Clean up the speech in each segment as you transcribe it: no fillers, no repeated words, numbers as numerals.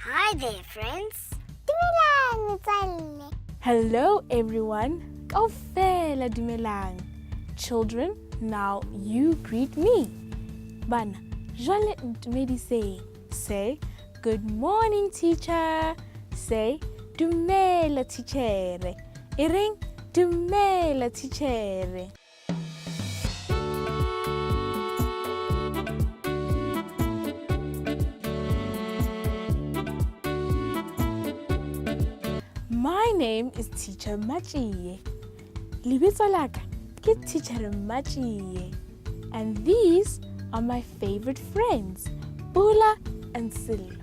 Hi there, friends. Dumelang metswalle. Hello everyone. Kaofela dumelang. Children, now you greet me. Bana, jwale ntumediseng. Say, good morning, teacher. Say, dumela titjhere. E reng, dumela titjhere. My name is Teacher Matjie. Lebitso la ka ke Teacher Matjie. And these are my favorite friends, Pula and Sello.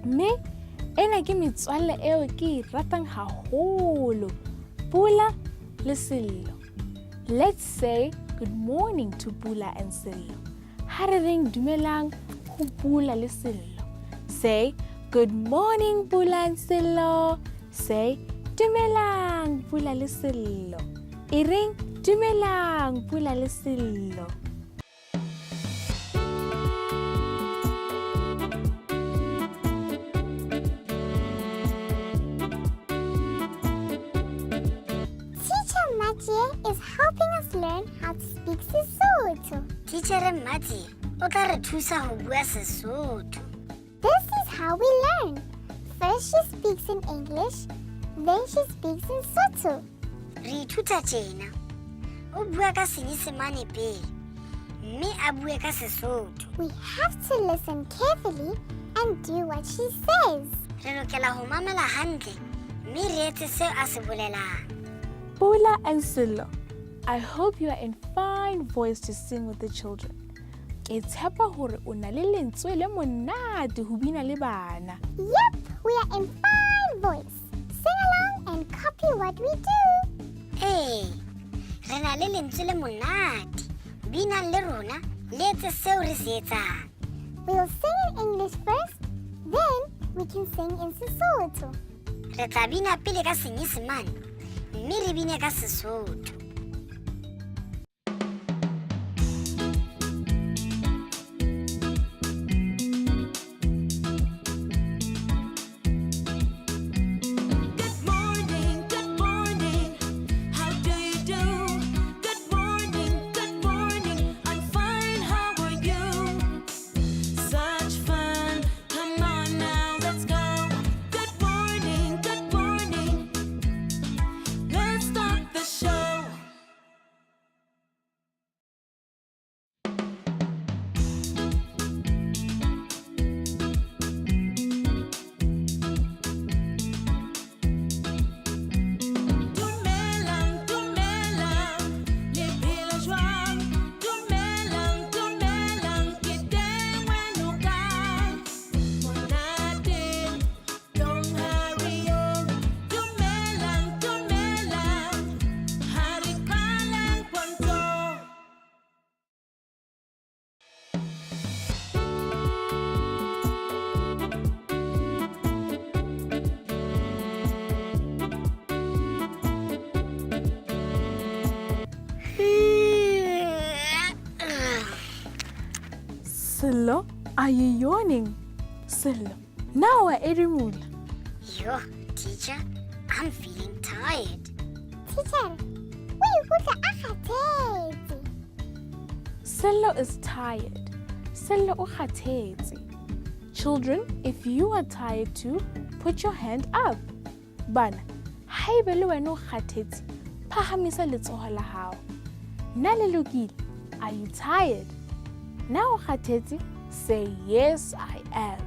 Mme ena ke metswalle eo ke e ratang haholo, Pula le Sello. Let's say good morning to Pula and Sello. Ha re reng dumelang ho Pula le Sello. Say good morning, Pula and Sello. Say dumelang, Pula le Sello. E reng dumelang, Pula le Sello. Teacher Matjie is helping us learn how to speak Sesotho. Teacher Matjie o tla re thusa ho bua Sesotho. This is how we learn. First she speaks in English, then she speaks in Sotho. Re ithuta tjena. O bua ka Senyesemane pele, mme a bue ka Sesotho. We have to listen carefully and do what she says. Re lokela ho mamela hantle mme re etse seo a se bolelang. Pula and Sello, I hope you are in fine voice to sing with the children. Ke tshepa hore o na le lentswe le monate ho bina le bana. Yep, we are in fine voice. Sing along and copy what we do. Ee, re na le lentswe le monate. Binang le rona, le etse seo re se etsang. We'll sing in English first, then we can sing in Sesotho. Re tla bina pele ka Senyesemane, mme re bine ka Sesotho. Good morning, good morning. How do you do? Good morning, good morning. I'm fine, how are you? Such fun. Come on now, let's go. Good morning, good morning. Let's start the show. Dumelang, dumelang, le phela jwang? Dumelang, dumelang, ke teng wena o kae? Monate, don't hurry on. Dumelang, dumelang, ha re qaleng pontsho. Sello, are you yawning? Sello, na wa edimola? Yo, teacher, I'm feeling tired. Teacher, o ikutlwa a kgathetse. Sello is tired. Sello o kgathetse. Children, if you are tired too, put your hand up. Bana, haebe le wena o kgathetse, phahamisa letsoho la hao. Na le lokile? Are you tired? Na o kgathetse? Say yes, I am.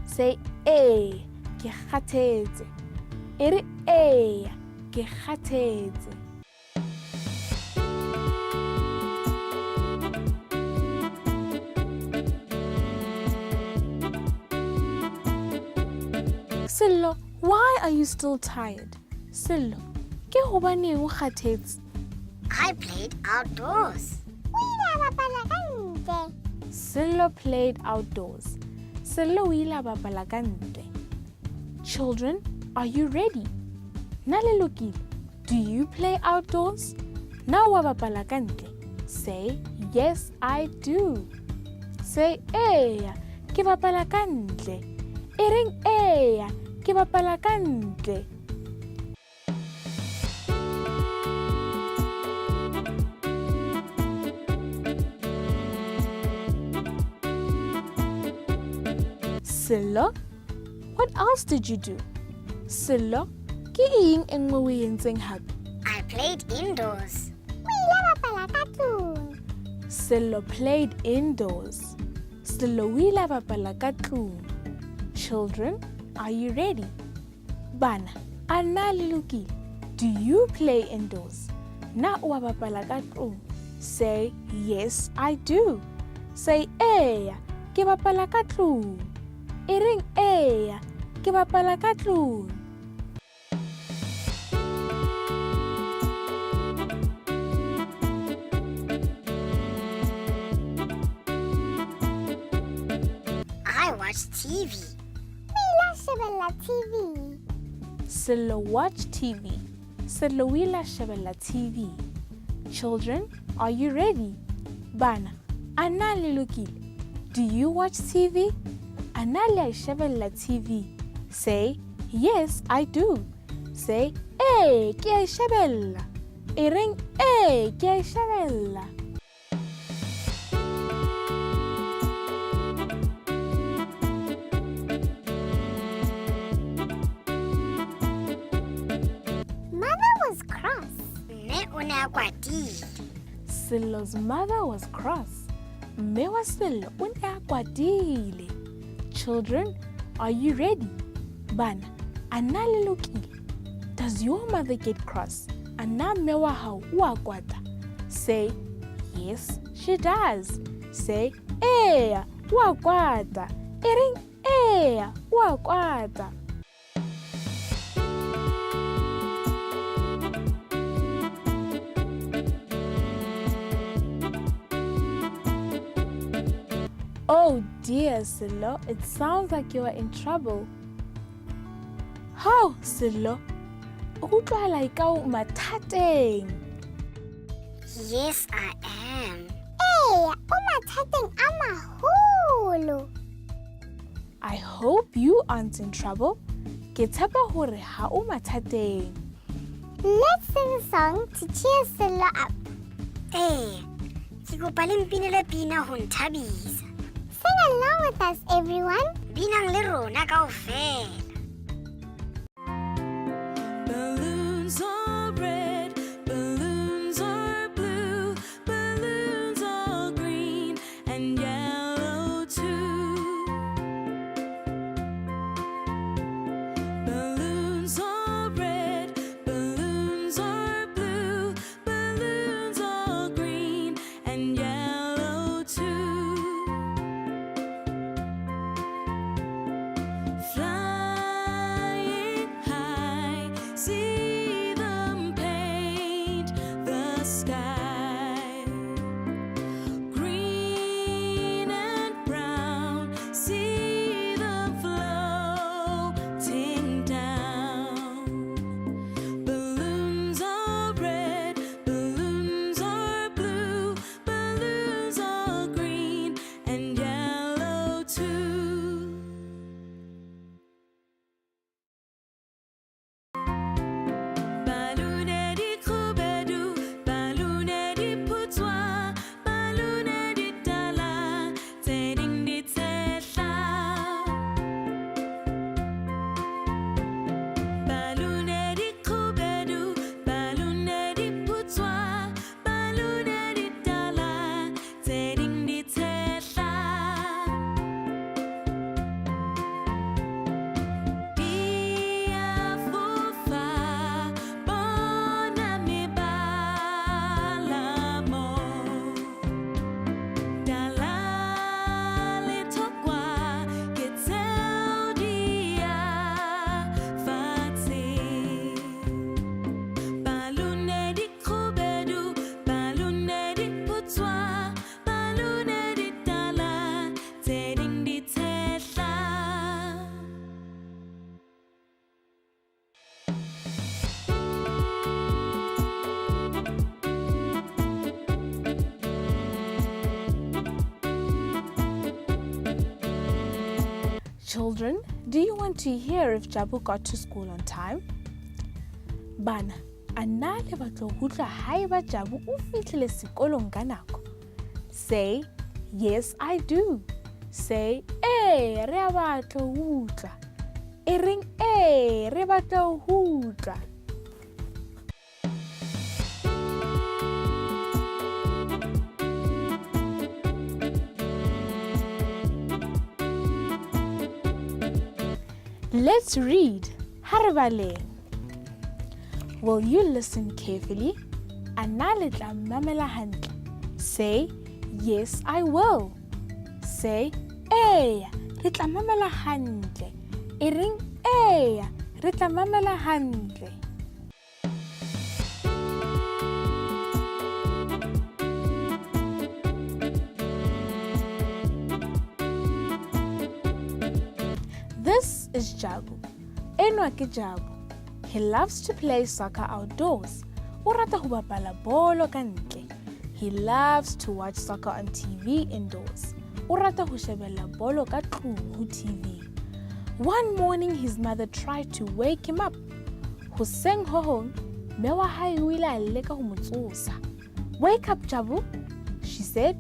Say ee, ke kgathetse. E re ee, ke kgathetse. Sello, why are you still tired? Sello, ke hobaneng o kgathetse? I played outdoors. O ile a bapala ka ntle. Sello played outdoors. Sello o ile a bapala ka ntle. Children, are you ready? Na le lokile? Do you play outdoors? Na wa bapala ka ntle? Say, yes, I do. Say, eya, ke bapala ka ntle. E reng eya, ke bapala ka ntle. Sello, what else did you do? Sello, ke eng e nngwe o e entseng hape? I played indoors. O ile a bapala ka tlung. Sello played indoors. Sello o ile a bapala ka tlung. Children, are you ready? Bana, a na le lokile? Do you play indoors? Na o a bapala ka tlung? Say, yes, I do. Say, eya, ke bapala ka tlung. E reng eya, ke bapala ka tlung. I watched TV. O ile a shebella TV. Sello watch TV. Sello o ile a shebella TV. Children, are you ready? Bana, a na le lokile? Do you watch TV? A na le a e shebella TV? Say, yes, I do. Say, ee, ke a e shebella. E reng, ee, ke a e shebella. Mother was cross. Mme o ne a kwatile. Sello's mother was cross. Mme wa Sello o ne a kwatile. Children, are you ready? Bana, a na le lokile? Does your mother get cross? A na mme wa hao o a kwata? Say, yes, she does. Say, eya, o a kwata. E reng eya, o a kwata. Oh dear, Sello, it sounds like you are in trouble. How, Sello? O utlwahala e ka o mathateng. Yes, I am. Eya, o mathateng a maholo. I hope you aren't in trouble. Ke tshepa hore ha o mathateng. Let's sing a song to cheer Sello up. Ee, ke kopa le mpinele pina ho nthabisa. Sing along with us, everyone. Binang le rona kaofela. Balloons are red, balloons are blue, balloons are green and yellow too. Balloons are red, balloons are blue, balloons are green and yellow too. Fly Children, do you want to hear if Jabu got to school on time? Bana, a na le batla ho utlwa haeba Jabu o fihlile sekolong ka nako? Say, yes, I do. Say, ee, re a batla ho utlwa. E reng ee, re batla ho utlwa. Let's read. Ha re baleng. Will you listen carefully? A na le tla mamela hantle? Say, yes, I will. Say, eya, re tla mamela hantle. E reng eya, re tla mamela hantle. This is Jabu. Enwa ke Jabu. He loves to play soccer outdoors. O rata ho bapala bolo ka ntle. He loves to watch soccer on TV indoors. O rata ho shebella bolo ka tlung ho TV. One morning his mother tried to wake him up. Hoseng ho hong, mme wa hae o ile a leka ho mo tsosa. Wake up, Jabu, she said.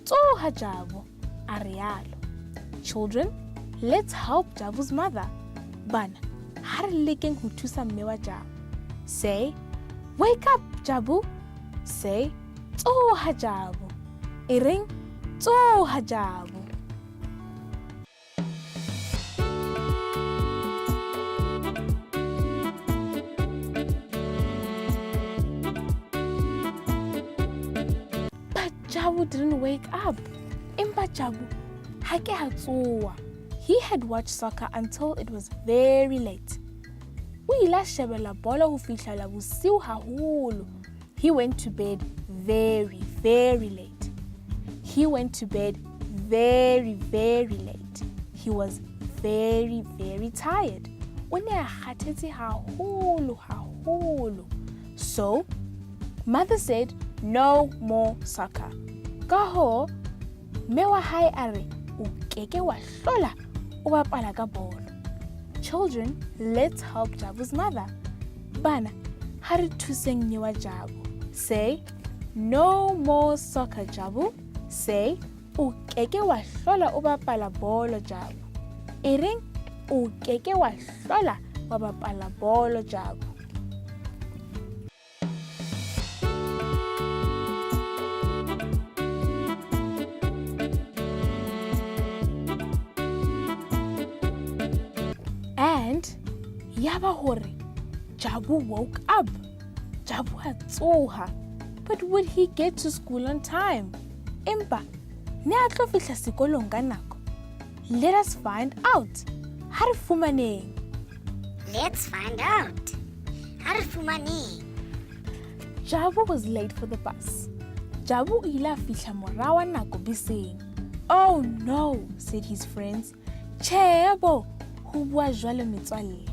Tsoha, Jabu, a rialo. Children, let's help Jabu's mother. Bana, ha re lekeng ho thusa mme wa Jabu. Say, wake up, Jabu. Say, tsoha, Jabu. E reng, tsoha, Jabu. But Jabu didn't wake up. Empa Jabu ha ke a tsoha. He had watched soccer until it was very late. O ile a shebella bolo ho fihlela bosiu haholo. He went to bed very, very late. He went to bed very, very late. He was very, very tired. O ne a kgathetse haholo, haholo. So, mother said, no more soccer. Ka hoo, mme wa hae a re, o keke wa hlola o bapala ka bolo. Children, let's help Jabu's mother. Bana, ha re thuseng mme wa Jabu. Say, no more soccer, Jabu. Say, o keke wa hlola o bapala bolo, Jabu. E reng, o keke wa hlola wa bapala bolo, Jabu. And yaba hore Jabu woke up. Jabu a tsoha. But would he get to school on time? Empa, ne a tlo fihla sekolong ka nako? Let us find out. Ha re fumaneng. Let's find out. Ha re fumaneng. Jabu was late for the bus. Jabu o ile a fihla morao wa nako beseng. Oh no, said his friends. Tjhe bo, ho bua jwalo metswalle.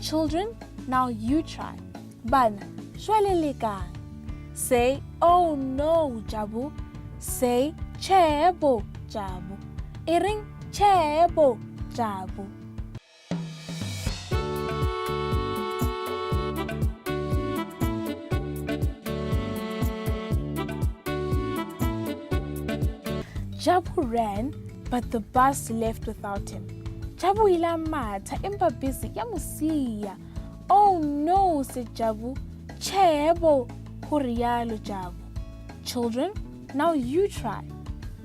Children, now you try. Bana, jwale lekang. Say, oh no, Jabu. Say, tjhe bo, Jabu. E reng, tjhe bo, Jabu. Jabu ran, but the bus left without him. Jabu ile a matha empa bese ya mo siya. Oh no, said Jabu. Tjhe bo, ho rialo Jabu. Children, now you try.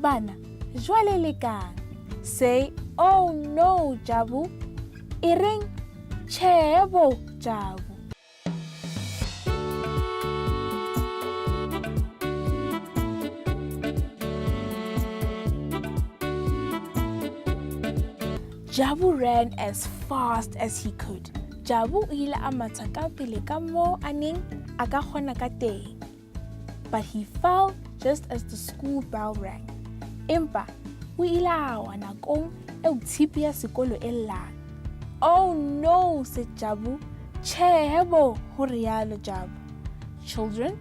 Bana, jwale lekang. Say, oh no, Jabu. E reng, tjhe bo, Jabu. Jabu ran as fast as he could. Jabu o ile a matha ka pele ka moo a neng a ka kgona ka teng. But he fell just as the school bell rang. Empa o ile a wa nakong eo tshipi ya sekolo e llang. Oh no, said Jabu. Tjhe bo, ho rialo Jabu. Children,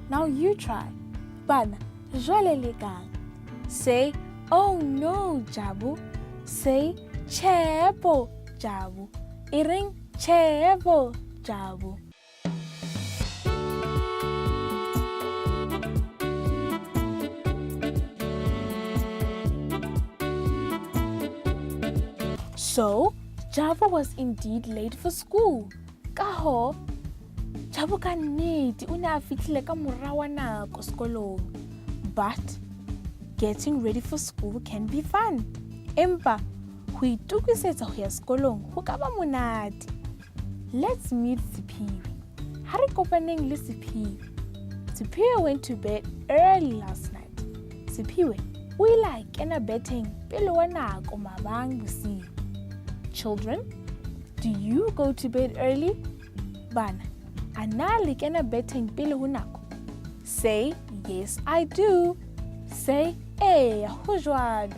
now you try. Bana, jwale lekang. Say, oh no, Jabu. Say, Tjhe bo, Jabu. E reng tjhe bo, Jabu. So, Jabu was indeed late for school. Ka hoo, Jabu ka nnete o ne a fihlile ka mora wa nako sekolong. But getting ready for school can be fun. Empa ho itokisetsa ho ya sekolong ho ka ba monate. Let's meet Siphiwe. Ha re kopaneng le Siphiwe. Siphiwe went to bed early last night. Siphiwe o ile a kena betheng pele wa nako maabane bosiu. Children, do you go to bed early? Bana, a na le kena betheng pele ho nako? Say, yes, I do. Say, eya, ho jwalo.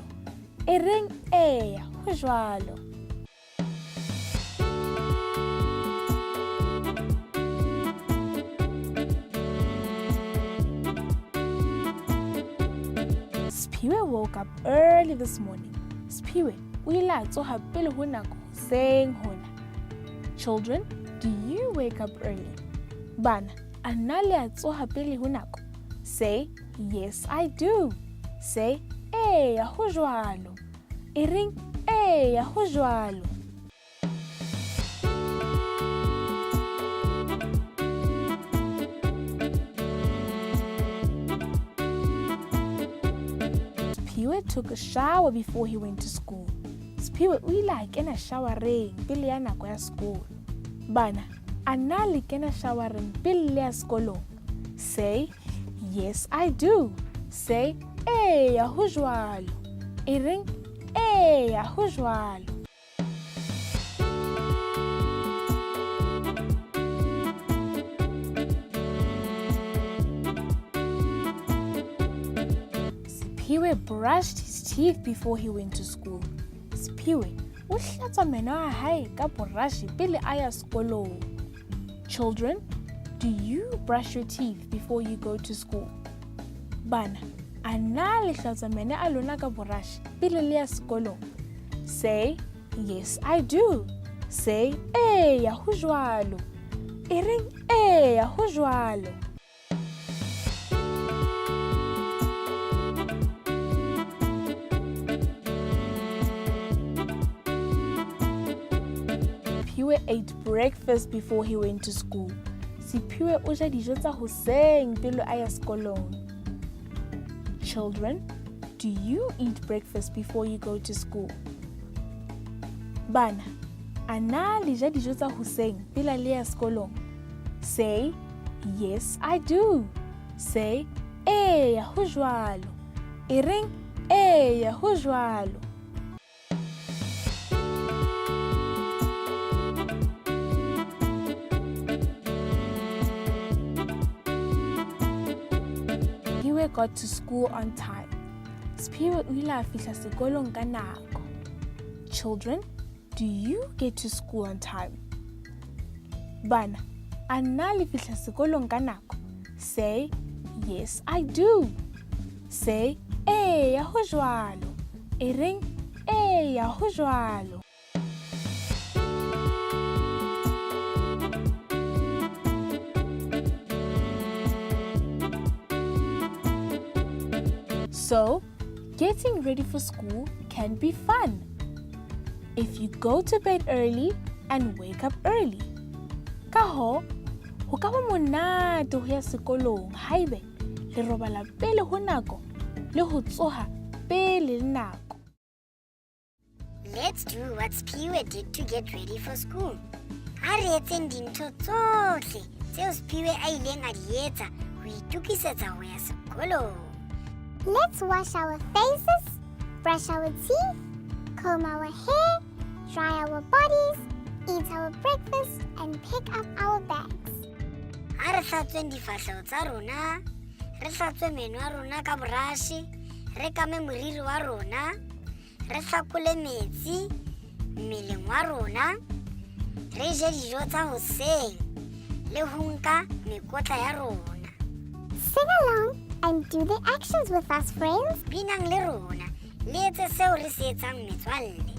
E reng eya, ho jwalo. Siphiwe woke up early this morning. Siphiwe o ile a tsoha pele ho nako hoseng hona. Children, do you wake up early? Bana, a na le a tsoha pele ho nako? Say, yes, I do. Say, eya, ho jwalo. E reng eya, ho jwalo. Siphiwe took a shower before he went to school. Siphiwe o ile a kena showereng pele ya nako ya sekolo. Bana, a na le kena showereng pele le ya sekolong? Say, yes, I do. Say, eya, ho jwalo. E reng eya, ho jwalo. Siphiwe brushed his teeth before he went to school. Siphiwe o hlatswa meno a hae ka borashe pele a ya sekolong. Children, do you brush your teeth before you go to school? Bana, a na le hlatswa meno a lona ka borashe pele le ya sekolong? Say, yes, I do. Say, eya, ho jwalo. E reng eya, ho jwalo. Siphiwe ate breakfast before he went to school. Siphiwe o ja dijo tsa hoseng pele a ya sekolong. Children, do you eat breakfast before you go to school? Bana, a na le ja dijo tsa hoseng pele le ya sekolong? Say, yes, I do. Say, eya, ho jwalo. E reng eya, ho jwalo. Siphiwe got to school on time. Siphiwe o ile a fihla sekolong ka nako. Children, do you get to school on time? Bana, a na le fihla sekolong ka nako? Say, yes, I do. Say, eya, ho jwalo. E reng eya, ho jwalo. So, getting ready for school can be fun if you go to bed early and wake up early. Ka hoo, ho ka ba monate ho ya sekolong haebe le robala pele ho nako le ho tsoha pele le nako. Let's do what Siphiwe did to get ready for school. Ha re etseng dintho tsohle tseo Siphiwe a ileng a di etsa ho itokisetsa ho ya sekolong. Let's wash our faces, brush our teeth, comb our hair, dry our bodies, eat our breakfast, and pick up our bags. Ha re hlatsweng difahleho tsa rona, re hlatswe meno a rona ka borashe, re kame moriri wa rona, re hlakole metsi mmeleng wa rona, re je dijo tsa hoseng le ho nka mekotla ya rona. Sing along and do the actions with us, friends. Binang le rona, le etse seo re se etsang metswalle.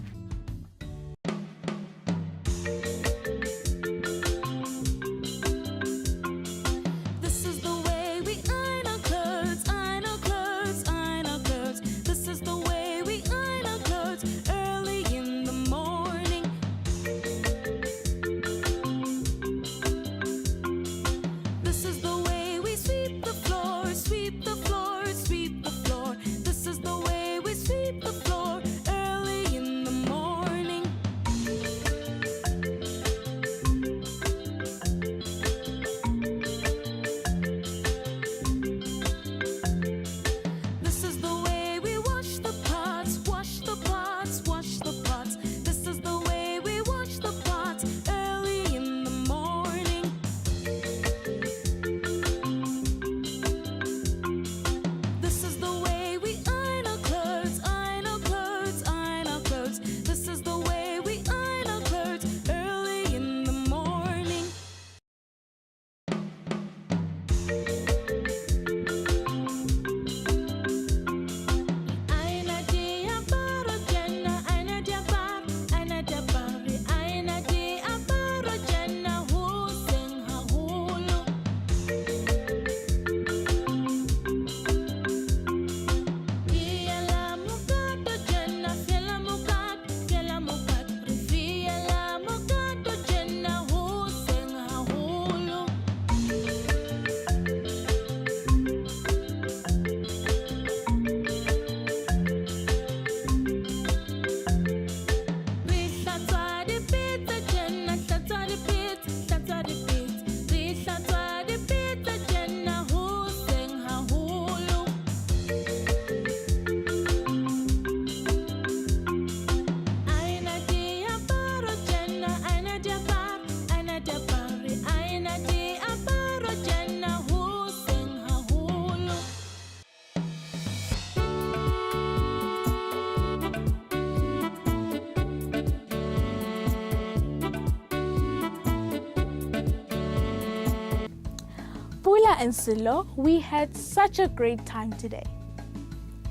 Pula and Silo, we had such a great time today.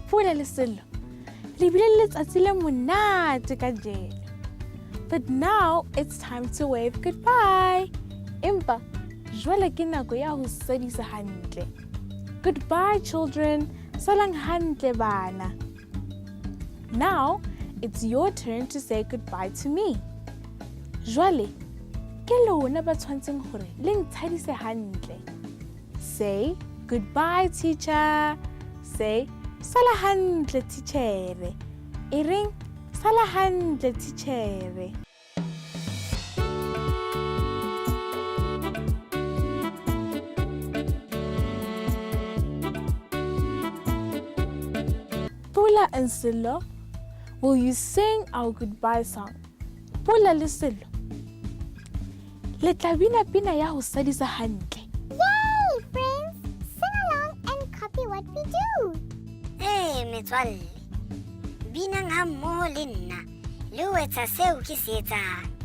Pula le Silo, le bile le letsatsi le monate kajeno. But now it's time to wave goodbye. Empa, jwale ke nako ya ho sadisa hantle. Goodbye, children. Salang hantle bana. Now, it's your turn to say goodbye to me. Jwale, ke lona ba tshwantseng hore le ntshadise hantle. Say goodbye, teacher. Say sala hantle, titjhere. E reng sala hantle, titjhere. Pula and Silo, will you sing our goodbye song? Pula le Silo, le tla bina pina ya ho sadisa hantle. Yay, friends! Sing along and copy what we do. Ee, metswalle, binang ha mmoho le nna le ho etsa seo ke se etsang.